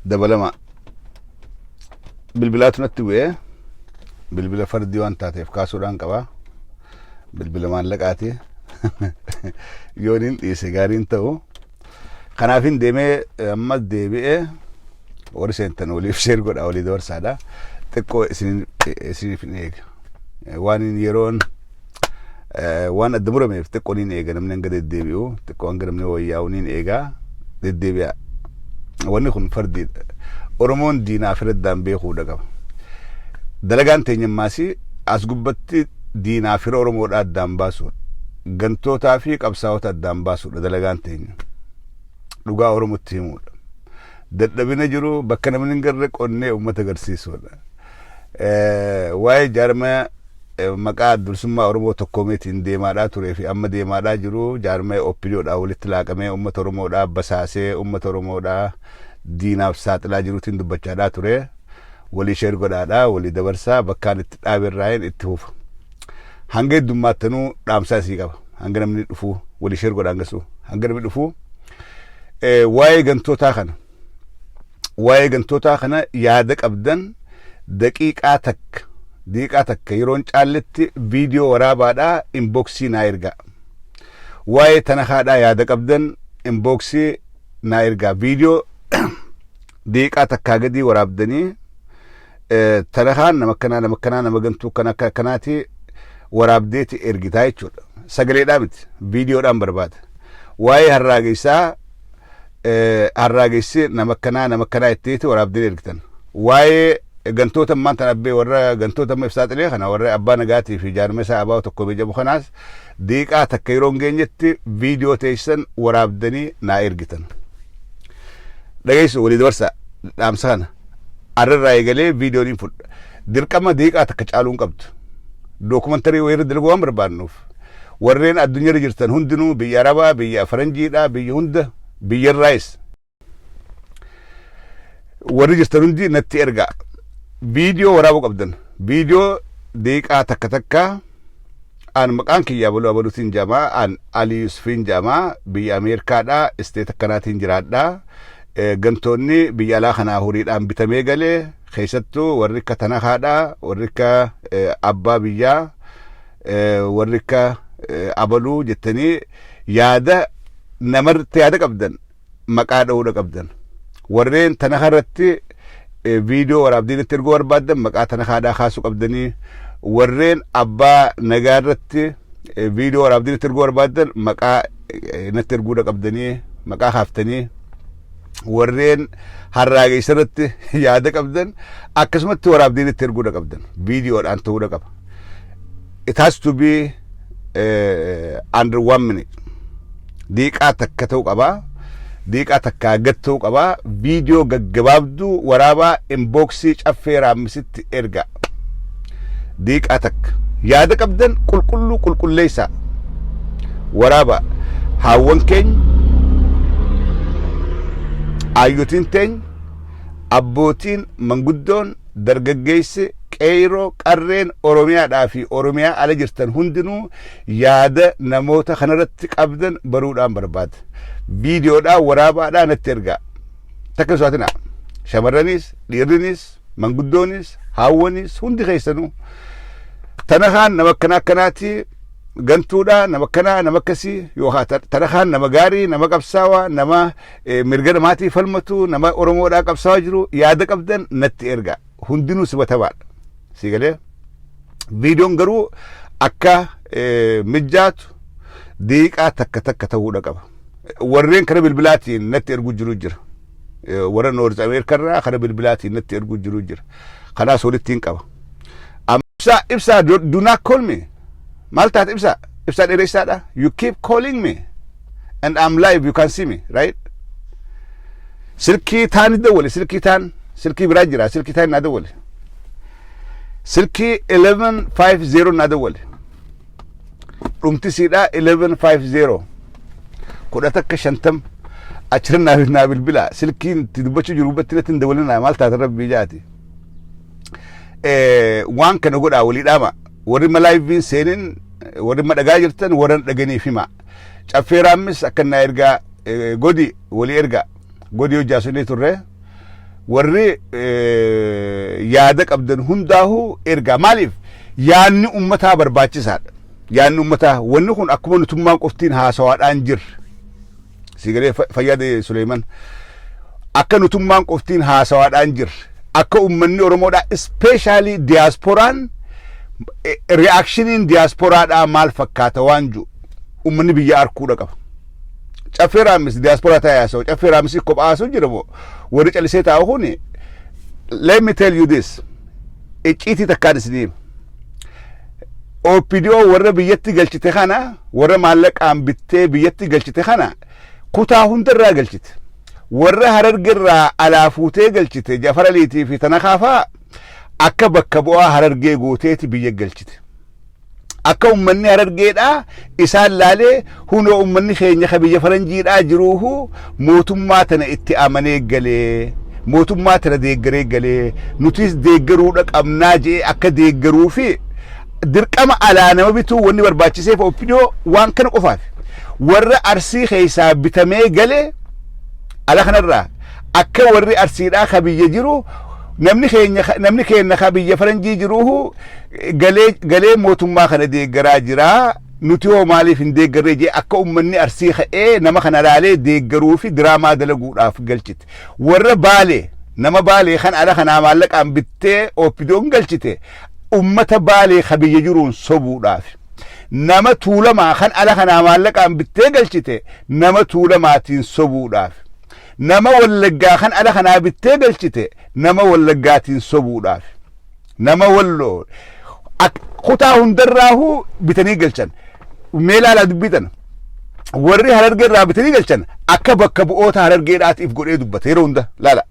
Dabalama. Bilbilaatu natti bu'ee, bilbila fardii waan taateef kaasuudhaan qaba. Bilbila maallaqaati. Yoon hin dhiise gaariin ta'u. Kanaafin deemee amma deebi'ee, warri seentan waliif share godha, walii dabarsaadha. Xiqqoo isiniif hin eega. Waan yeroon waan adda murameef xiqqoo niin eega, namni hanga deddeebi'u, xiqqoo hanga namni wayyaa'u niin eega, deddeebi'a. Wanni kun fardiidha. Oromoon diinaa fi raddaan beekuudha qaba. Dalagaan teenyammaasii as gubbatti diinaa fira Oromoodhaa addaan baasuudha. Gantootaa fi qabsaa'ota addaan baasuudha dalagaan teenya. Dhugaa Oromootti himuudha. Dadhabina jiru bakka namni hin garre qonnee uummata agarsiisuudha. Waa'ee jaarmaya maqaa bilisummaa Oromoo tokkoomeetiin deemaadhaa turee fi amma deemaadhaa jiru, jaarmaya OPDOdhaa walitti laaqamee uummata Oromoodhaa basaasee uummata Oromoodhaa diinaaf saaxilaa jiruutiin dubbachaadhaa ture. Walii share godhaadhaa, walii dabarsaa, bakkaan itti dhaaberraayin itti fufa. Hanga heddummaattanuu dhaamsaa isii qaba. Hanga namni dhufuu walii share godhaa hangasuu. Hanga namni dhufuu waa'ee gantootaa kana, waa'ee gantootaa kana yaada qabdan daqiiqaa 1, daqiiqaa 1 yeroon caalletti viidiyoo waraabaadhaa inbox naa ergaa. Waa'ee tana haadhaa yaada qabdan inbox naa ergaa. Viidiyoo daqiiqaa 1 gadii waraabdanii, tana kaan nama akkanaa, nama akkanaa, nama gantuu kana akka akkanaati waraabdeeti ergitaa jechuudha. Sagaleedhaa miti, viidiyoodhaan barbaada. Waa'ee harraagessaa, harraagessi nama akkanaa, nama akkanaa ittiiti waraabdee ergitan. Waa'ee gantoota ammaan tan abbee warra gantoota amma ibsaa xilee kana, warra abbaa nagaatii fi jaarma isaa abbaa tokko beejamu kanaas daqiiqaa 1 yeroo hin geenyetti viidiyoo teessan waraabdanii naa ergitan. Dhageessu, walii dabarsa dhaamsa kana. Arrarraa eegalee viidiyoon hin fudha. Dirqama daqiiqaa 1 caaluu hin qabdu. Documentary wayirra dalaguu waan barbaannuuf. Warreen addunyaarra jirtan hundinuu, biyya Arabaa, biyya Faranjiidhaa, biyya hunda, biyyarraayis. Warri jirtan hundi natti ergaa. Viidiyoo waraabuu qabdan. Viidiyoo daqiiqaa 1 takka. An maqaan kiyya abaluu abaluutiin jedhama. An Ali Yusufiin jedhama. Biyya Ameerikaadhaa, state akkanaatiin jiraadha. Gantoonni biyya alaa kanaa horiidhaan bitamee galee, keessattuu warri akka Tanakaadhaa, warri akka abbaa biyyaa, warri akka abaluu jettanii yaada namarratti yaada qabdan maqaa dha'uudha qabdan. Warreen Tanaka irratti viidiyoo waraabdii natti erguu barbaaddan maqaa Tanakaadhaa kaasuu qabdanii, warreen abbaa nagaa irratti viidiyoo waraabdii natti erguu barbaaddan maqaa natti erguudha qabdanii maqaa kaaftanii, warreen harraageessa irratti yaada qabdan akkasumatti waraabdii natti erguudha qabdan, viidiyoodhaan ta'uudha qaba. It has to be under one minute. Daqiiqaa 1 ta'uu qabaa. Daqiiqaa 1 gad ta'uu qabaa. Viidiyoo gaggabaabduu waraabaa inbox Caffee Raammisitti ergaa. Daqiiqaa 1. Yaada qabdan qulqulluu qulqulleessaa. Waraabaa. Haawwan keenya, aayyotiin teenya, abbootiin manguddoon, dargaggeessi, qeeroo, qarreen Oromiyaadhaa fi Oromiyaa ala jirtan hundinuu yaada namoota kanarratti qabdan baruudhaan barbaada. Viidiyoodhaan waraabaadhaan natti ergaa. Takka hin sodaatinaa. Shamarranis, dhiirrinis, manguddoonis, haawwanis, hundi keessanuu. Tanakaan nama akkana akkanaati, gantuudha, nama akkanaa, nama akkasii, yookaan tanakaan nama gaarii, nama qabsaawaa, nama mirga namaatii falmatu, nama Oromoodhaa qabsaawaa jiru yaada qabdan natti ergaa. Hundinuu simatamaadha. Si galee? Viidiyoon garuu akka mijaatu daqiiqaa 1 takka ta'uudha qaba. Warreen kana bilbilaatiin natti erguu jiru jira. Warra North Ameerikarraa kana bilbilaatiin natti erguu jiru jira. Kanaas walitti hin qaba. Ibsaa, Ibsaa, do not call me. Maal taate, Ibsaa? Ibsaa dheeressaadha. You keep calling me and I'm live, you can see me, right? Silkii taani dawwale, silkii taan, silkii biraa jira, silkii taan naa dawwale. Silkii 1150 naa dawwale. Dhumti siidhaa 1150. 1150. Achirra naa bilbila. Silkiin itti dubbachuu jiru gubbatti natti hin dawwalinaa, maal taate, rabbii jaati. Waan kana godhaa, walii dhaama. Warri ma live seenin, warri ma dhagaa jirtan, warra dhaganiif hima. Caffee Raammis akka naa ergaa godi, walii ergaa. Godi hojjaasunii turre. Warri yaada qabdan hundaa'uu ergaa. Maaliif? Yaanni ummataa barbaachisaadha. Yaanni ummataa, wanni kun akkuma nutummaan qoftiin haasawaadhaan jirre. Sigalee fayyaade Suleeman. Akka nutummaan qoftiin haasawaadhaan jirre. Akka ummanni Oromoodhaa, especially diyaaspooraan, reactioniin diyaasporaadhaa maal fakkaata waan jiru ummanni biyya arkuudha qaba. Caffee Raamis diyaasporaa taa'ee haasa'u. Caffee Raamis kophaa haasa'u jira moo warri calisee taa'u kuni? Let me tell you this. Icciitii takkaan isinii hima. OPDO warra biyyatti galchite kana, warra maallaqaan bittee biyyatti galchite kana, kutaa hundarraa galchite. Warra Harargeerraa alaa fuutee galchite, Jafar Aliitii fi Tanakaafaa, akka bakka bu'aa Harargee gooteeti biyya galchite. Akka ummanni Harargeedhaa isaan laalee, hunoo ummanni keenya ka biyya faranjiidhaa jiruuhu mootummaa tana itti amanee galee, mootummaa tana deeggaree galee, nutis deeggaruudha qabnaa je'ee akka deeggaruu fi dirqama alaa nama bituu wanni barbaachiseef OPDO waan kana qofaaf. Warra Arsii keessaa bitamee galee ala kanarraa, akka warri Arsiidhaa ka biyya jiru, namni keenya ka biyya faranjii jiruuhu galee galee mootummaa kana deeggaraa jira, nuti hoo maaliif hin deeggarree jee, akka ummanni Arsii ka'ee nama kana laalee deeggaruu fi diraamaa dalaguudhaaf galchite. Warra Baalee, nama Baalee kan ala kanaa maallaqaan bittee OPDOn galchite, ummata Baalee ka biyya jiruun sobuudhaaf. Nama Tuulamaa kan ala kanaa maallaqaan bittee galchite, nama Tuulamaatiin sobuudhaaf. Nama Wallaggaa kan ala kanaa bittee galchite, nama Wallaggaatiin sobuudhaaf. Nama Walloo, kutaa hundarraahuu bitanii galchan. Mee ilaalaa dubbii tana. Warri Harargee irraa bitanii galchan akka bakka bu'oota Harargeedhaatiif godhee dubbata yeroo hunda laala.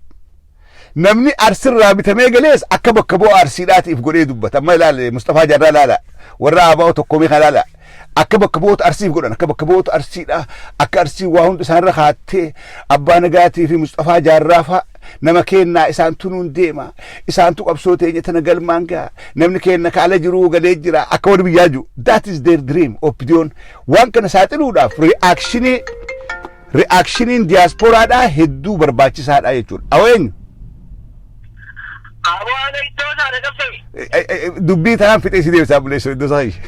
Namni Arsirraa bitamee galees akka bakka bu'aa Arsiidhaatiif godhee dubbata. Amma ilaale, Mustafaa Jaarraa laala. Warra ABO tokkoomee kana laala. Akka bakka bu'oota Arsiif godhan, akka bakka bu'oota Arsiidha. Akka Arsii waa hundi isaanirra kaattee, Abbaa Nagaatii fi Mustafaa Jaarraa fa'a nama kennaa, isaan tunuun deema. Isaantu qabsoo teenya tana galmaan ga'a. Namni kenna ka ala jiruu galee jira. Akka warri biyyaa jiru. That is their dream. OPDOn waan kana saaxiluudhaaf reactioniin diyaasporaadhaa hedduu barbaachisaadha jechuudha. Awoo, eenyu? Aboo, ana iddoo isaa qabsame. Dubbii tanaan fixee si deebisaa, buleessoo iddoo isaa.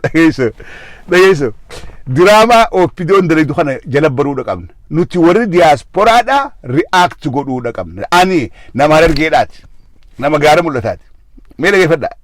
Dhageessu, dhageessu. Diraamaa OPDOn dalagdu kana jala baruudha qabna. Nuti warri diyaasporaadhaa react godhuudha qabna. Ani nama Harargeedhaati. Nama gaara mul'ataati. Mee dhageeffadhaa.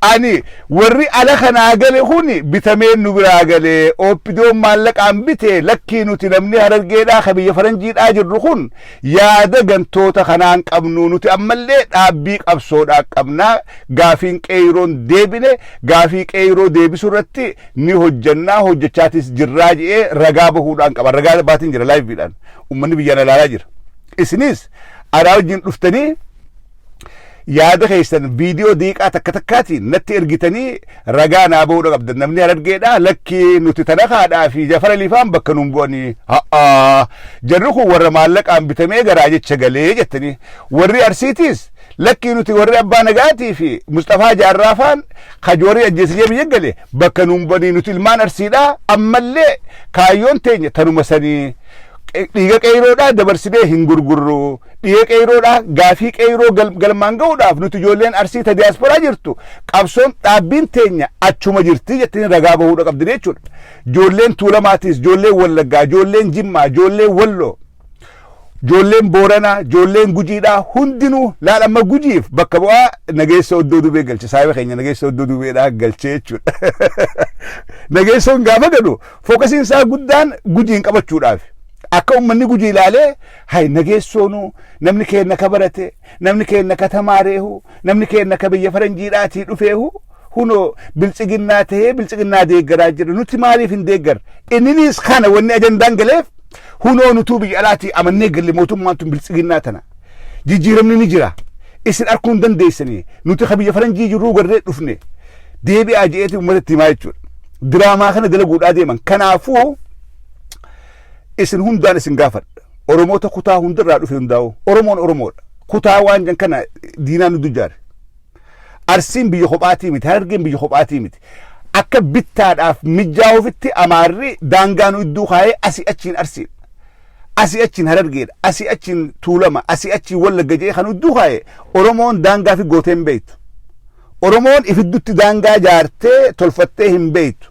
Ani warri ala kanaa gale kun bitamee nu biraa galee, OPDOn maallaqaan bite, lakkii, nuti namni Harargeedhaa ka biyya faranjiidhaa jirru kun yaada gantoota kanaan qabnu. Nuti ammallee dhaabbii qabsoodhaa qabnaa. Gaafiin qeeyroon deebine, gaafii qeeyroo deebisuu irratti ni hojjannaa, hojjechaatis jirraa je'ee ragaa bahuudhaan qaba. Ragaa baatiin jira, liveiidhaan ummanni biyyaan ilaalaa jira. Isinis anaa wajjin dhuftanii yaada keessan viidiyoo diiqaa takka takkaatiin natti ergitanii ragaa naa bahuudha qabdan. Namni Harargeedha, lakkii, nuti Tanakaadhaa fi Jafara Lifaan bakka nuun bu'anii, haa, jarri kun warra maallaqaan bitamee garaa jecha galee jettanii, warri Arsiitiis, lakkii, nuti warri Abbaa Nagaatii fi Mustafaa Jaarraafaan kajoorii ajjeesisee biyya gale bakka nuun bu'anii, nuti ilmaan Arsiidhaa ammallee kaayyoon teenya tanuma sanii, dhiiga qeeyroodhaa dabarsinee hin gurgurru, dhiiga qeeyroodhaa, gaafii qeeyroo galmaan ga'uudhaaf nuti ijoolleen Arsii ta diyaasporaa jirtu qabsoon dhaabbiin teenya achuma jirti jettanii ragaa bahuudha qabdi jechuudha. Ijoolleen Tuulamaatiis, ijoolleen Wallaggaa, ijoolleen Jimmaa, ijoolleen Walloo, ijoolleen Booranaa, ijoolleen Gujiidhaa hundinuu laal. Amma Gujiif bakka bu'aa Nageessa Oddoo Dubee galche, saahiba keenya Nageessa Oddoo Dubeedhaa galchee jechuudha. Nageessoon gaafa galu focusiin isaa guddaan Gujiin qabachuudhaaf. Akka uummanni Gujii ilaalee, hay, Nageessoonuu namni keenya ka barate, namni keenya ka tamaareehu, namni keenya ka biyya faranjiidhaatii dhufeehu hunoo Biltsiginnaa tahee Biltsiginnaa deeggaraa jira, nuti maaliif hin deeggar? Inninis kana wanni ajandaan galeef, hunoo nutuu biyya alaatii amannee galle, mootummaan tun Biltsiginnaa tana jijjiiramni ni jira, isin arguu hin dandeessanii, nuti ka biyya faranjii jirruu garree dhufne, deebi'aa je'eeti uummata itti himaa jechuudha. Diraamaa kana dalaguudhaa deeman. Kanaafuu isin hundaan isin gaafadha. Oromoota kutaa hundarraa dhufe hundaa'u. Oromoon Oromoodha. Kutaa waan jan kana diinaan nu ijaare. Arsiin biyya kophaatii miti. Harargeen biyya kophaatii miti. Akka bittaadhaaf mijaa'uufitti Amaarri daangaa nu idduu kaayee asii achiin Arsiidha. Asii achiin Harargeedha, asii achiin Tuulama, asii achiin Wallagga jedhee kan idduu kaa'e. Oromoon daangaa fi gootee hin beektu. Oromoon ifiddutti daangaa jaartee tolfattee hin beektu.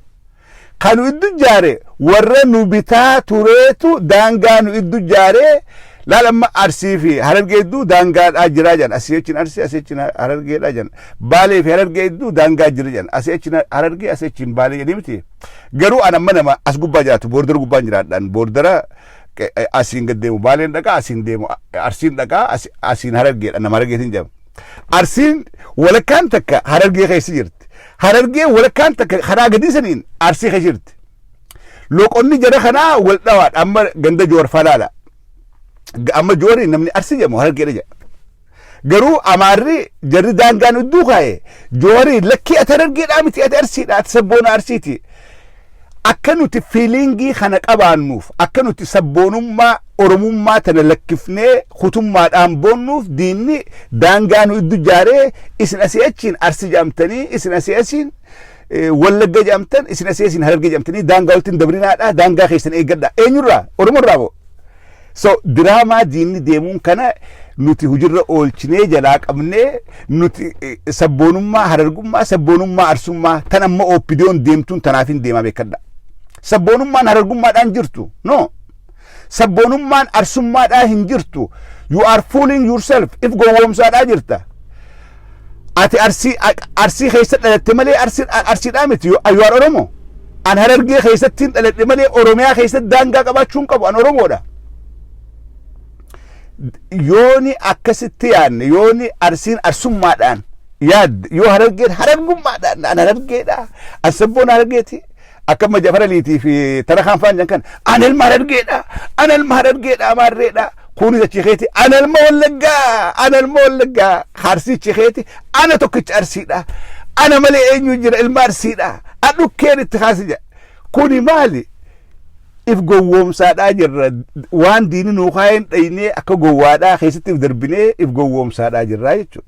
Kan nu iddu jaare warra nu bitaa tureetu daangaa nu iddu jaaree. Laal, amma Arsii fi Harargee idduu daangaadhaa jiraa jedhan. Asii achiin Arsii, asii achiin Harargeedhaa jedhan. Baalee fi Harargee idduu daangaa jira jedhan. Asii achiin Harargee, asii achiin Baalee jedhanii miti. Garuu an amma nama as gubbaa jiraatu, bordera gubbaan jiraadhaan, bordera asiin gad deemu Baaleen dhaqaa, asiin deemu Arsiin dhaqaa, asiin Harargeedha, nama Harargeetiin jedhama. Arsiin walakkaan takka Harargee keessa jirti. Harargee walakkaan takka karaa gadii saniin Arsii keessa jirti. Loqonni jara kanaa wal dhawaadha. Amma ganda Joor falaala. Amma Joori namni Arsii jedhamu Harargeedha jedha. Garuu Amaarri jarri daangaan idduu kaa'e Joori, lakkii, ati Harargeedhaa miti, ati Arsiidha, ati sabboona Arsiiti. Akka nuti feelingii kana qabaannuuf, akka nuti sabboonummaa Oromummaa tana lakkifnee kutummaadhaan boonnuuf, diinni daangaa nu iddu jaaree, isin asii achiin Arsi jedhamtanii, isin asii achiin Wallagga jedhamtan, isin asii achiin Harargee jedhamtanii, daangaa walitti hin dabrinaadha, daangaa keessan eeggadha. Eenyurraa? Oromoorraa moo? So diraamaa diinni deemuun kana nuti hujirra oolchinee jalaa qabnee, nuti sabboonummaa Harargummaa, sabboonummaa Arsummaa tan amma OPDOn deemtuun tanaaf hin deemaa beekadha. Sabboonummaan Harargummaadhaan jirtu, no. Sabboonummaan Arsummaadhaan hin jirtu. You are fooling yourself. If gowwoomsaadhaa jirta. Ati Arsii keessa dhalatte malee Arsiidhaa miti. You are Oromo. An Harargee keessatti hin dhaladhe malee Oromiyaa keessatti daangaa qabaachuu hin qabu. An Oromoodha. Yooni akkasitti yaadne, yooni Arsiin Arsummaadhaan yaadde, yoo Harargeen Harargummaadhaan, an Harargeedha, an sabboon Harargeeti, akka amma Jafar Aliitii fi Tarakaan faan jedhan kan, an ilma Harargeedha, an ilma Harargeedha, Amaarreedha, kunis achi keeti, an ilma Wallaggaa, an ilma Wallaggaa, Arsiichi keeti, ana tokkicha Arsiidha, ana malee eenyu jira ilma Arsiidha, an dhukkeen itti kaasi jedha. Kuni maali? If gowwoomsaadhaa jirra. Waan diini nuu kaayeen dhaynee akka gowwaadhaa keessatti if darbinee if gowwoomsaadhaa jirraa jechuudha.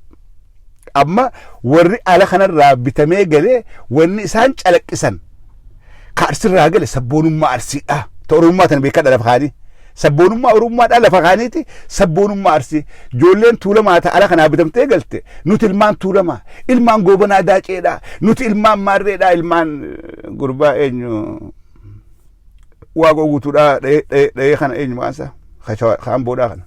Amma warri ala kanarraa bitamee galee, wanni isaan calaqqisan, ka Arsirraa gale sabboonummaa Arsiidha. Ta Oromummaa tana beekadha lafa kaanii. Sabboonummaa Oromummaadhaa lafa kaaniiti, sabboonummaa Arsii. Ijoolleen Tuulamaa ta ala kanaa bitamtee galte, nuti ilmaan Tuulamaa, ilmaan Goobanaa Daaceedha, nuti ilmaan Maarreedha, ilmaan gurbaa eenyu Waaqoo Guutuudhaa dhahee kana, eenyu maqaan isaa, ka Amboodhaa kana.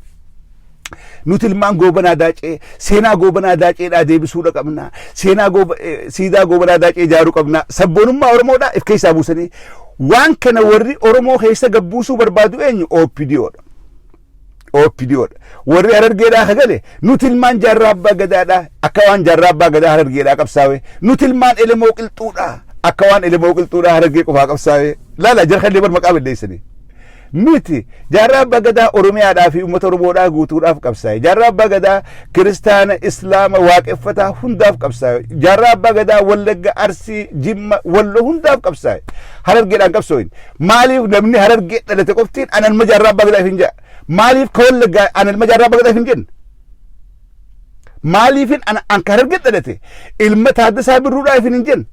Nuti ilmaan Goobanaa Daacee, seenaa Goobanaa Daaceedhaa deebisuudha qabna. Seenaa siidaa Goobanaa Daacee ijaaruu qabna. Sabboonummaa Oromoodhaa if keessaa buusanii waan kana warri Oromoo keessa gabbuusuu barbaadu eenyu? OPDOdha. OPDOdha. Warri Harargeedhaa ka gale, nuti ilmaan Jaarraa Abbaa Gadaadhaa, akka waan Jaarraa Abbaa Gadaa Harargeedhaa qabsaawe. Nuti ilmaan Elemoo Qilxuudhaa, akka waan Elemoo Qilxuudhaa Harargee qofaa qabsaawe. Laala, jara kallee bar maqaa balleessanii. Miti, Jaarraa Abbaa Gadaa Oromiyaadhaa fi uummata Oromoodhaa guutuudhaaf qabsaa'e. Jaarraa Abbaa Gadaa Kiristaana, Islaama, Waaqeffataa hundaaf qabsaa'e. Jaarraa Abbaa Gadaa Wallagga, Arsii, Jimma, Walloo hundaaf qabsaa'e. Harargeedhaan qabsoo'in. Maaliif namni Harargee dhalate qoftiin ana ilma Jaarraa Abbaa Gadaaf hin jedha? Maaliif ka Wallaggaa ana ilma Jaarraa Abbaa Gadaaf hin jenne? Maaliifin ana an ka Harargee dhalate ilma Taaddasaa Birruudhaaf hin jenne?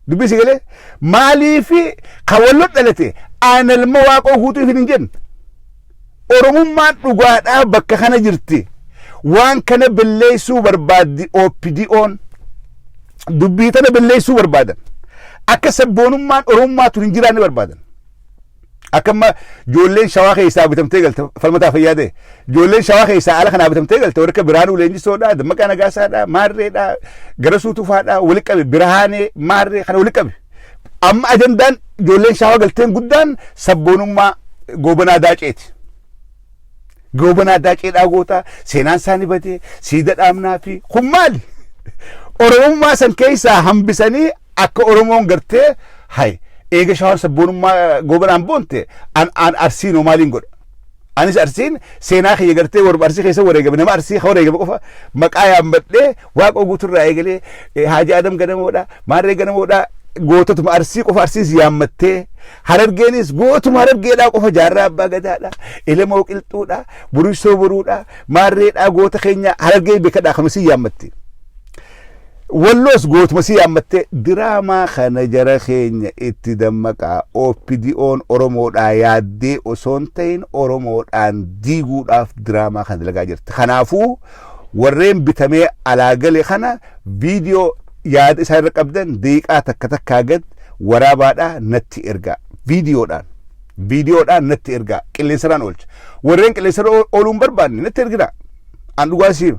Dubbii si galee? Maaliifi ka Walloo dhalate ana ilma Waaqoo Guutuuf hin jenne? Oromummaan dhugaadhaa bakka kana jirti. Waan kana balleessuu barbaaddi OPDO'n. Dubbii tana balleessuu barbaadan. Akka sabboonummaan Oromummaa tun hin jiraanne barbaadan. Akka amma ijoolleen Shawaa keessaa bitamtee galte, Falmataa fayyaa ta'e. Ijoolleen Shawaa keessaa ala kanaa bitamtee galte, warra akka Biraanuu Leenjisoodhaa, Dammaqaa Nagaasaadhaa, Maarreedhaa, Garasuu Tufaadhaa, walitti qabe, Birahaanee, Maarree kana walitti qabe. Amma ajandaan ijoolleen Shawaa galteen guddaan sabboonummaa Goobanaa Daaceeti. Goobanaa Daaceedhaa goota seenaan isaanii badee siida dhaabnaa fi kun maali? Oromummaa san keessaa hambisanii akka Oromoon gartee, hay, eega Shawaan sabboonummaa Goobanaan boonte, an an Arsiinoo maaliin godha? Anis Arsiin seenaa kiyya gartee warra Arsii keessa wareegame, nama Arsii wareegame qofa maqaa yaammadhee, Waaqoo Guuturraa eegalee, Haaji Adam Ganamoodha, Maarree Ganamoodha, goototuma Arsii qofa Arsiis yaammattee, Harargeenis gootuma Harargeedhaa qofa, Jaarraa Abbaa Gadaadha, Elemoo Qilxuudha, Burisoo Boruudha, Maarreedhaa, goota keenya Harargee beekadhaa kamasii yaammatti. Walloos gootuma si yaammattee diraamaa kana jara keenya itti dammaqaa. OPDO'n Oromoodhaa yaaddee osoo hin ta'in Oromoodhaan diiguudhaaf diraamaa kana dalagaa jirti. Kanaafuu warreen bitamee alaa gale kana viidiyoo yaada isaa irra qabdan daqiiqaa takka takkaa gad waraabaadhaa natti ergaa. Viidiyoodhaan. Viidiyoodhaan natti ergaa. Qilleensarraan oolcha. Warreen qilleensarra ooluu hin barbaanne natti erginaa. An dhugaa siima.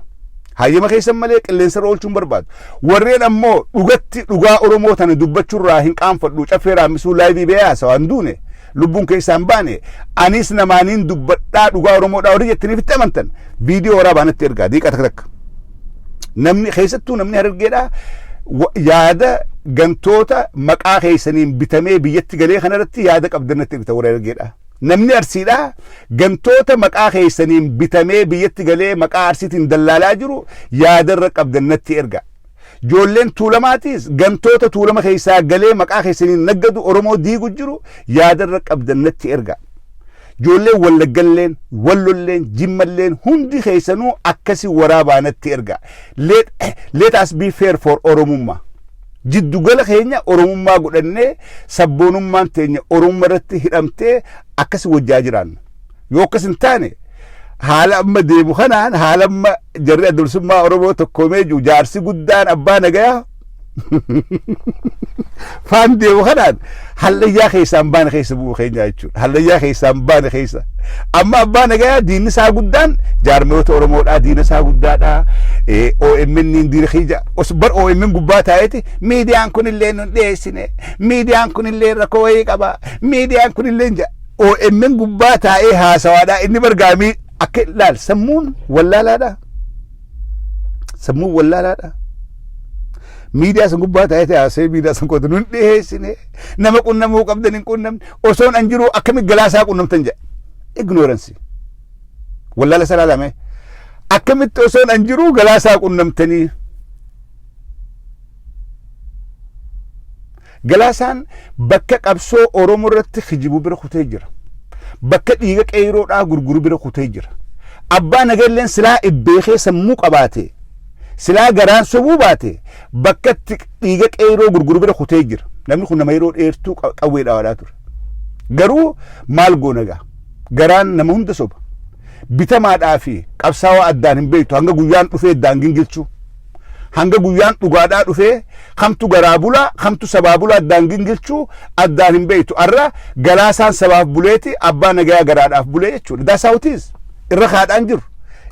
Hayyama keessan malee qilleensarra oolchuu hin barbaadu. Warreen ammoo dhugatti dhugaa Oromoo tana dubbachuurraa hin qaanfadhu, Caffee Raammisuu live ba'ee haasawaa hin duune, lubbuun keessaa hin baane, anis namaaniin dubbadhaa dhugaa Oromoodhaa warri jettaniif itti amantan viidiyoo waraabaa natti ergaa daqiiqaa takka takka. Namni keessattuu namni Harargeedhaa yaada gantoota maqaa keessaniin bitamee biyyatti galee kanarratti yaada qabdan natti ergita warra Harargeedhaa. Namni Arsiidhaa gantoota maqaa keessaniin bitamee biyyatti galee maqaa Arsiitiin dallaalaa jiru yaadarra qabdan natti erga. Ijoolleen Tuulamaatiis gantoota Tuulama keessaa galee maqaa keessaniin naggadu Oromoo diigu jiru yaadarra qabdan natti erga. Ijoolleen Wallaggalleen, Wallolleen, Jimmalleen hundi keessanuu akkasi waraabaa natti erga. Let us be fair for Oromummaa. Jiddugala keenya Oromummaa godhannee, sabboonummaan teenya Oromummaa irratti hidhamtee akkasi wajjaa jiraanna. Yoo akkas hin taane, haala amma deemu kanaan, haala amma jarri Adda Bilisummaa Oromoo tokkoomee jiru, jaarsi guddaan Abbaa Nagayaa faan deemu kanaan, hallayyaa keessaan baane keessa bu'uu keenya jechuudha. Hallayyaa keessaan baane keessa. Amma Abbaa Nagayaa diinni isaa guddaan jaarmiyoota Oromoodhaa, diina isaa guddaadhaa. OMN diina keenya bar OMN gubbaa taa'eeti miidiyaan kun illee nun dhiyeessine, miidiyaan kun illee rakkoo wayii qaba, miidiyaan kun illee OMN gubbaa taa'ee haasawaadhaa. Inni bargaamii akka ilaal sammuun wallaalaadhaa. Sammuun wallaalaadhaa. Miidiyaa sun gubbaa taa'ee haasa'ee miidiyaa sun qotu nun dhiyeessine, nama qunnamuu qabdan hin qunnamne, osoon an jiru akkamitti Galaasaa qunnamtan jedha. Ignorance. Wallaala isa ilaalame. Akkamitti osoon an jiru Galaasaa qunnamtanii? Galaasaan bakka qabsoo Oromoo irratti kijibu bira kutee jira. Bakka dhiiga qeeroodhaa gurguru bira kutee jira. Abbaa Nagalleen silaa ibbeekee sammuu qabaate, silaa garaan sobuu baate, bakka itti dhiiga qeeroo gurguru bira kutee jira. Namni kun nama yeroo dheertuu qawwee dhaawadhaa ture. Garuu maal goona gaa? Garaan nama hunda soba. Bitamaadhaa fi qabsaawaa addaan hin beektu hanga guyyaan dhufee addaan gingilchuu. Hanga guyyaan dhugaadhaa dhufee kamtu garaa bulaa kamtu sabaa bulaa addaan gingilchuu addaan hin beektu. Arra Galaasaan sabaaf buleeti, Abbaa Nagayaa garaadhaaf bulee jechuudha. That's how it is. Irra kaadhaan jiru.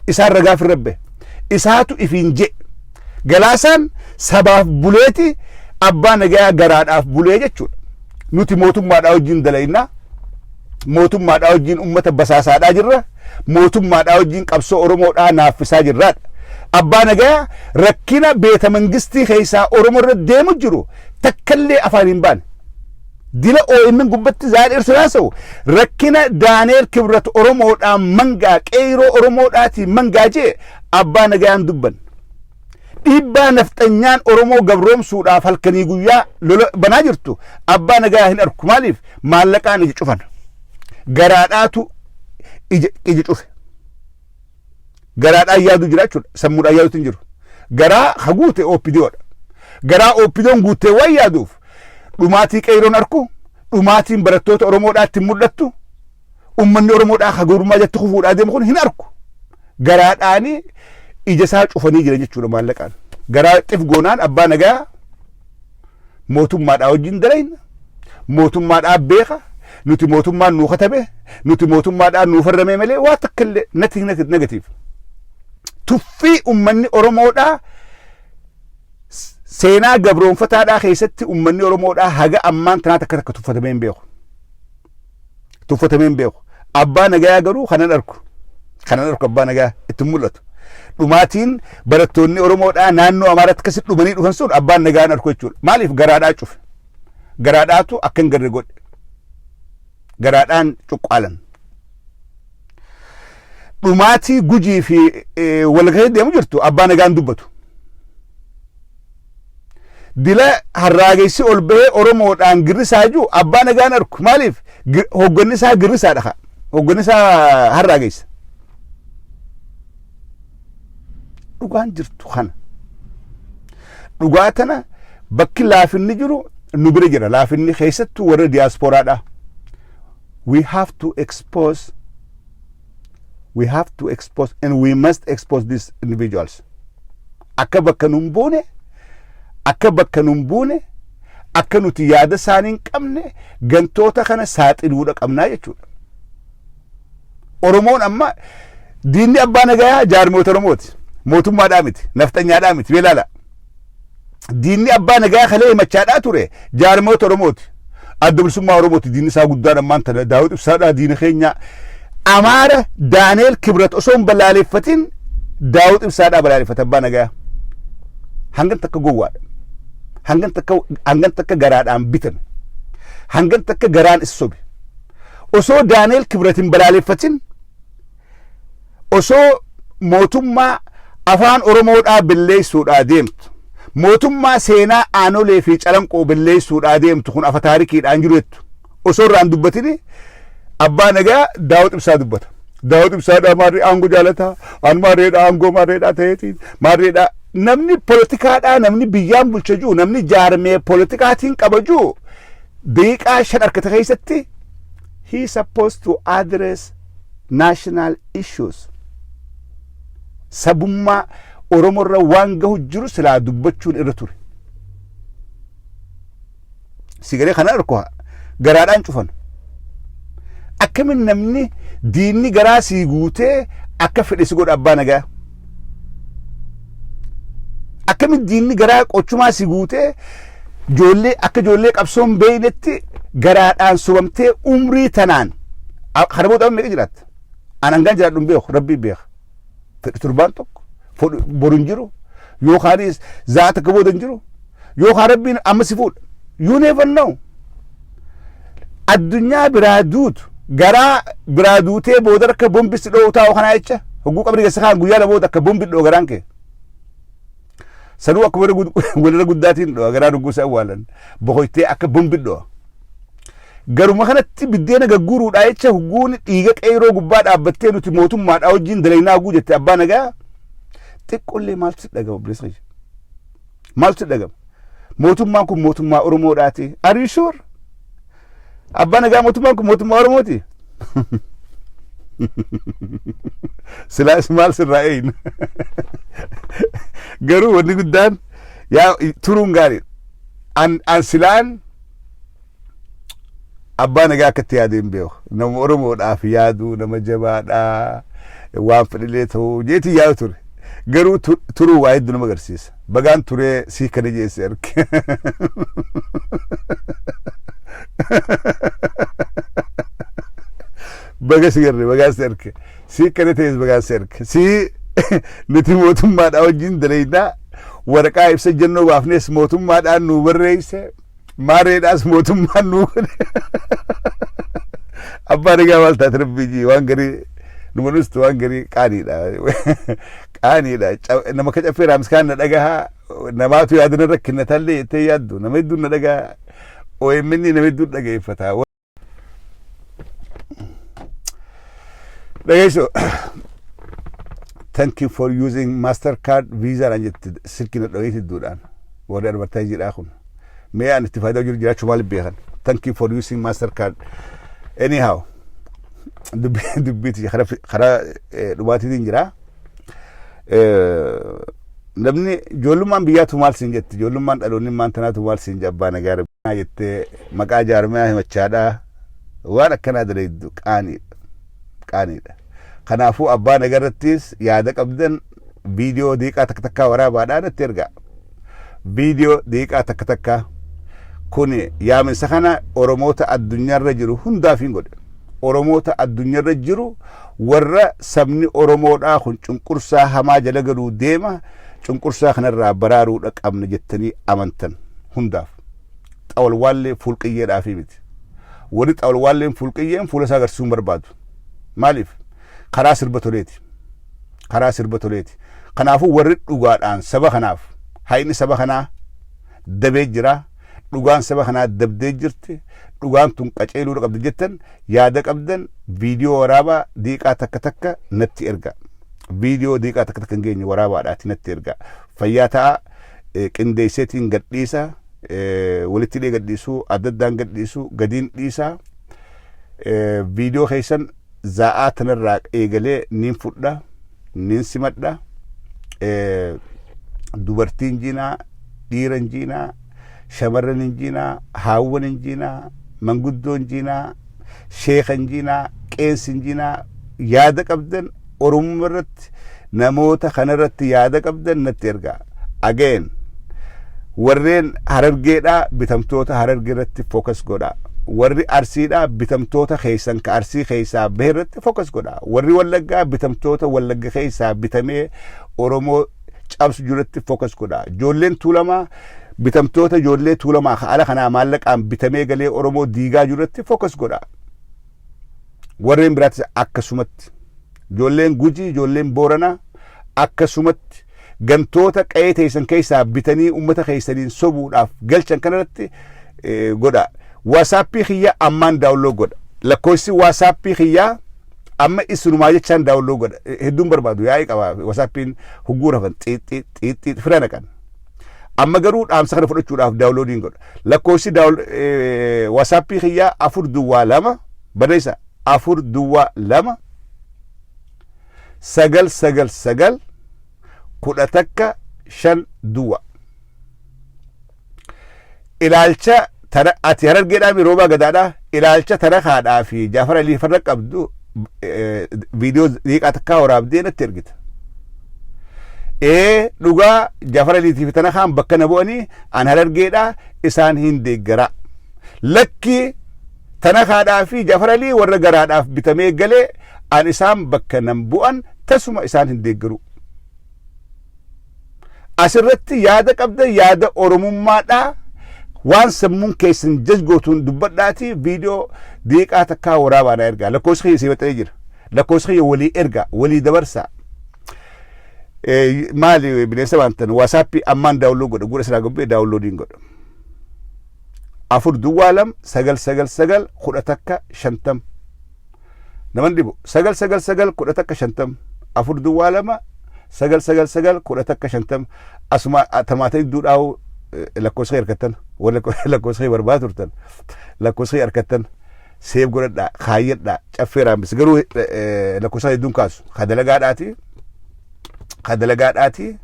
Isaan ragaaf irra bahe. Isaatu ifiin je. Galaasaan sabaaf buleeti, Abbaa Nagayaa garaadhaaf bulee jechuudha. Nuti mootummaadhaa wajjin dalaynaa. Mootummaadhaa wajjin ummata basaasaadhaa jirra. Mootummaadhaa wajjin qabsoo Oromoodhaa naaffisaa jirraadha. Abbaa Nagayaa rakkina beeta mangistii keessaa Oromoo irra deemu jiru takkallee afaan hin baane. Dila OMN gubbatti zaadheer haasa'u rakkina Daaneel Kibrat Oromoodhaan mangaa qeeroo Oromoodhaatiin mangaa jee Abbaa Nagayaan dubban. Dhiibbaa nafxanyaan Oromoo gabroomsuudhaaf halkanii guyyaa lola banaa jirtu Abbaa Nagayaa hin arku. Maaliif? Maallaqaan ija cufan. Garaadhaatu ija cufe. Garaadhaan yaadu jira jechuudha. Sammuudhaan yaaduutu hin jiru. Garaa haguute OPDOdha. Garaa OPDOn guuttee waan yaaduuf dhumaatii qeeroon arku, dhumaatiin barattoota Oromoodhaatti hin mul'attu, ummanni Oromoodhaa hagurummaa jatti kufuudhaa deemu kun hin arku. Garaadhaanii ija isaa cufanii jiran jechuudha maallaqaan. Garaa xif goonaan Abbaa Nagaa mootummaadhaa wajjin dalayna. Mootummaadhaa beeka. Nuti mootummaan nuu katabe, nuti mootummaadhaan nuu farramee malee waa takka illee nothing negative. Tuffii ummanni Oromoodhaa seenaa gabroonfataadhaa keessatti ummanni Oromoodhaa haga ammaan tanaa takka takka tuffatamee hin beeku. Tuffatamee hin beeku. Abbaa Nagayaa garuu kanan arku. Kanan arku Abbaa Nagayaa itti mul'atu. Dhumaatiin barattoonni Oromoodhaa naannoo Amaaraatti akkasitti dhumanii dhufan sun Abbaan Nagayaan arku jechuudha. Maaliif? Garaadhaa cufe. Garaadhaatu akka hin garre godhe. Garaadhaan cuqqaalan. Dhumaatii Gujii fi walgahii deemu jirtu Abbaa Nagaan dubbatu. Dila harraagessi ol bahee Oromoodhaan girrisaa jiru Abbaa Nagaan arku. Maaliif? Hogganni isaa girrisaadha. Hogganni isaa harraageessa. Dhugaan jirtu kana. Dhugaa tana bakki laafinni jiru nu bira jira. Laafinni keessattuu warra diyaasporaadha. We have to expose, we have to expose and we must expose these individuals. Akka bakka nun buune, akka bakka nun buune, akka nuti yaada isaanii hin qabne gantoota kana saaxiluudha qabnaa jechuudha. Oromoon amma diinni abbaa nagayaa jaarmoota Oromooti. Mootummaadhaa miti, nafxanyaadhaa miti, beelaala. Diinni abbaa nagayaa kalee himachaadhaa ture jaarmoota Oromooti. Adda Bilisummaa Oromooti diinni isaa guddaan ammaan tana. Daawit Ibsaadhaa diina keenya. Amaara Daaneel Kibrat osoo hin balaaleffatin Daawit Ibsaadhaa balaaleffata abbaa nagayaa. Hangan takka gowwaadha. Hangan takka garaadhaan bitame. Hangan takka garaan isa sobe. Osoo Daaneel Kibrat hin balaaleffatin, osoo mootummaa afaan Oromoodhaa balleessuudhaa deemtu, mootummaa seenaa Aanolee fi Calanqoo balleessuudhaa deemtu kun afa taarikiidhaan jiru jettu osoo irraan dubbatini abbaa nagaa Daawit Ibsaa dubbata. Daawit Ibsaadhaa maarree aangoo jaalataa, an maarreedhaa aangoo maarreedhaa ta'eetiin maarreedhaa. Namni poolitikaadhaa, namni biyyaan bulcha jiru, namni jaarmee poolitikaatiin qaba jiru, daqiiqaa 5 harkata keessatti he supposed to address national issues. Sabummaa Oromoorra waan gahu jiru silaa dubbachuun irra ture. Sigalee kana arko garaadhaan cufan. Akkamin namni diinni garaa sii guutee akka fedhe si godha abbaa nagaa? Akkamin diinni garaa qochumaa si guutee ijoollee akka ijoollee qabsoon beeynetti garaadhaan sobamtee umrii tanaan kana booda meeqa jiraatta? An hangaan jiraadhu hin beeku, rabbii beeka. Fedhi torbaan tokko boru hin jiru, yookaanis za'a takka booda hin jiru, yookaan rabbiin amma si fuudha. You never know. Addunyaa biraa duutu, garaa biraa duutee booda akka bombisi dho'u taa'u kanaa jecha hogguu qabri keessa kaan guyyaa booda akka bombi dho'u garaan kee. Sanuu akka walirra guddaatiin dho'a garaa dhugguu isa awwaalan boqoytee akka bombi dho'a. Garuma kanatti biddeena gagguuruudhaa jecha hugguun dhiiga qeeroo gubbaa dhaabbattee nuti mootummaadhaa wajjin dalaynaa hogguu jette abbaa nagaa, xiqqollee maaltu si dhagama, obboleessa kiyya? Maaltu si dhagama? Mootummaan kun mootummaa Oromoodhaati. Are you sure? Abbaa nagaa, mootummaan kun mootummaa Oromooti? Silaas maal sirraa eeyna? Garuu wanni guddaan yaa turuun gaarii. An silaan abbaa nagaa akkatti yaadee hin beeku. Nama Oromoodhaaf yaadu, nama jabaadhaa, waan fedhilee ta'uu jeetii yaadu ture. Garuu turuu waa hedduu nama agarsiisa. Bagaan turee sii kana jeesse arge. Baga si garre, bagaan si arge. Sii kana ta'es bagaan si arge. Sii nuti mootummaadhaa wajjin dalaynaa, waraqaa ibsa jennoo baafnes mootummaadhaan nu barreesse. Maareedhaas mootummaan nu godhe. Abbaan egaa maal taate, rabbii jii waan garii numa dhustu, waan garii qaaniidha. Qaaniidha. Nama akka caffee raamskaan na dhagahaa, namaatu yaadana rakkinna tallee jettee yaaddu, nama hedduun na dhagahaa. OMN nama hedduun dhageeffata. Dhageessu. "Thank you for using Mastercard Visa" naan jetti silkii na dhageessi hedduudhaan. Warri advertise kun. Mee ani itti faayidaa jiru jiraachuu maaliif beekan? "Thank you for using Mastercard." Anyhow, dubbiiti karaa dhumaatiitiin jira. Namni ijoollummaan biyyaatu maal siin jetti? Ijoollummaan dhaloonni maan tanaatu maal siin abbaa nagaa jettee maqaa jaarmiyaa himachaadhaa waan akkanaa dalaydu qaaniidha. Qaaniidha. Kanaafuu abbaa nagarrattis yaada qabdan viidiyoo daqiiqaa takka takkaa waraabaadhaan itti ergaa. Viidiyoo daqiiqaa takka takkaa kun yaaminsa kana Oromoota addunyaarra jiru hundaaf hin godhe. Oromoota addunyaarra jiru, warra sabni Oromoodhaa kun cunqursaa hamaa jala galuu deema, cunqursaa kanarraa baraaruudha qabna jettanii amantan hundaaf. Xawalwaallee fuulqiyyeedhaafi miti. Warri xawalwaalleen fuulqiyyeen fuula isaa agarsiisuu hin barbaadu. Maaliif? Karaa sirba toleeti. Karaa sirba toleeti. Kanaafuu warri dhugaadhaan saba kanaaf hayni saba kanaa dabee jira. Dhugaan saba kanaa dabdee jirti. Dhugaan tun qaceeluu qabdi jettan, yaada qabdan viidiyoo waraabaa daqiiqaa takka takka natti erga. Viidiyoo daqiiqaa takka takka hin geenye waraabaadhaati natti erga. Fayyaa ta'a. Qindeesseetiin gadhiisa, walitti hidhee gadhiisuu, adda addaan gadhiisuu, gadiin dhiisaa. Viidiyoo keessan za'aa tanarraa eegalee niin fudha, niin simadha. Dubartiin jiinaa, dhiiran jiinaa, shamarran hin jiinaa, haawwan hin jiinaa, manguddoon jiinaa, sheekan jiinaa, qeensi hin jiinaa, yaada qabdan Oromummaa irratti, namoota kanarratti yaada qabdan natti ergaa. Again, warreen Harargeedhaa bitamtoota Harargee irratti focus godhaa. Warri Arsiidhaa bitamtoota keessan ka Arsii keessaa bahe irratti focus godhaa. Warri Wallaggaa bitamtoota Wallagga keessaa bitamee Oromoo cabsu jirutti focus godhaa. Ijoolleen Tuulamaa bitamtoota ijoollee Tuulamaa ka ala kanaa maallaqaan bitamee galee Oromoo diigaa jirutti focus godhaa. Warreen biraatis akkasumatti. Ijoolleen Gujii, ijoolleen Booranaa akkasumatti gantoota qe'ee teessan keessaa bitanii uummata keessaniin sobuudhaaf galchan kanarratti godha. WhatsAppii kiyya ammaan download godha. Lakkoofsi WhatsAppii kiyyaa amma isinumaa jechaan download godha. Hedduun barbaadu yaa'ii qaba. WhatsAppiin hugguu rafan xiixxii xiixxii fira naqan. Amma garuu dhaamsa kana fudhachuudhaaf downloadiin godha. Lakkoofsi WhatsAppii kiyyaa 402, barreessa, 402 999 11 50. Ilaalcha tana ati Harargeedhaa mi Roobaa Gadaadhaa, ilaalcha tana haadhaa fi Jaafar Alii farra qabdu viidiyoo dhiiqaa takkaa waraabdee natti ergita. Ee, dhugaa Jaafar Aliitii fi tana kaan bakka na bu'anii, an Harargeedhaa, isaan hin deeggaraa. Lakki, tana haadhaa fi Jaafar Alii warra garaadhaaf bitamee galee, an isaan bakka nan bu'an, tasuma isaan hin deeggaru. Asirratti yaada qabda, yaada Oromummaadhaa waan sammuun keessan jajgootuun dubbadhaati viidiyoo diiqaa takkaa waraabaa na ergaa. Lakkoofsi kiyya sii maxxanee jira. Lakkoofsi kiyya walii ergaa, walii dabarsaa. Maali bineensa waantan WhatsAppii ammaan download godha, gura silaa gobbee downloadiin godha. 402 999 11 50. Naman dhibu, 999 11 50, 402 999 11 50. Asuma tamaata iddoo dhaa'u lakkoofsa kee harkattan, warra lakkoofsa kee barbaada turtan lakkoofsa kee harkattan, save godhadhaa, kaayyadhaa. Caffee raambis garuu lakkoofsa hedduun kaasu ka dalagaadhaati, ka dalagaadhaati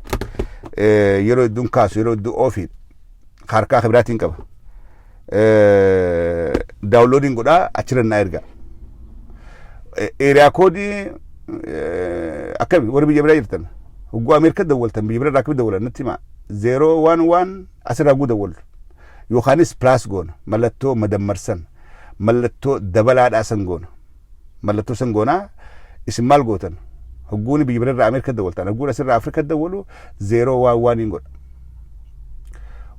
yeroo hedduun kaasu, yeroo hedduu oofii harkaa ka biraatiin qaba. Downloadiin godhaa, achirra naa ergaa. Area codeii akkami? Warri biyya biraa jirtan, hogguu Ameerikaa dawwaltan, biyya biraa akkami dawwalan natti himaa. 011 asirraa guu dawwallu yookaanis plus goona, mallattoo madammarsan, mallattoo dabalaadhaa san goona, mallattoo san goonaa. Isin maal gootan hogguuni biyya biraa Ameerikaa dawwaltan? Hogguun asirraa Afrikaa dawwalu 011 hin godha.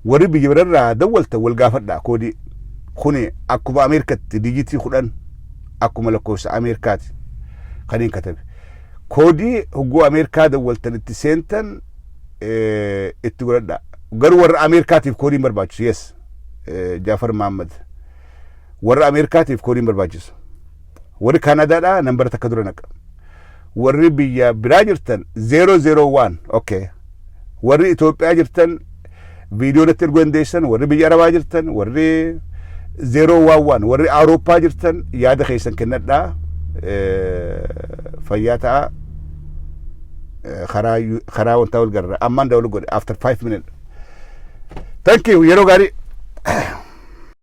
Warri biyya birarraa dawwaltan wal gaafadhaa. Koodii kuni akkuma Ameerikatti digitii 10, akkuma lakkoofsa Ameerikaati kan hin katabe. Koodii hogguu Ameerikaa dawwaltan itti seentan itti godhadhaa. Garuu warra Ameerikaatiif koodiin barbaachisu, yes, Jaafar Mahammad, warra Ameerikaatiif koodiin barbaachisu. Warri Kaanadaadhaa nambara takka dura naqa. Warri biyya biraa jirtan 001, okay. Warri Itoophiyaa jirtan viidiyoo natti erguu dandeessan. Warri biyya Arabaa jirtan, warri 011, warri Awurooppaa jirtan yaada keessan kennadhaa. Fayyaa ta'a. Karaa wantaa wal garra ammaan download godhe after 5 minutes. Thank you, yeroo gaarii.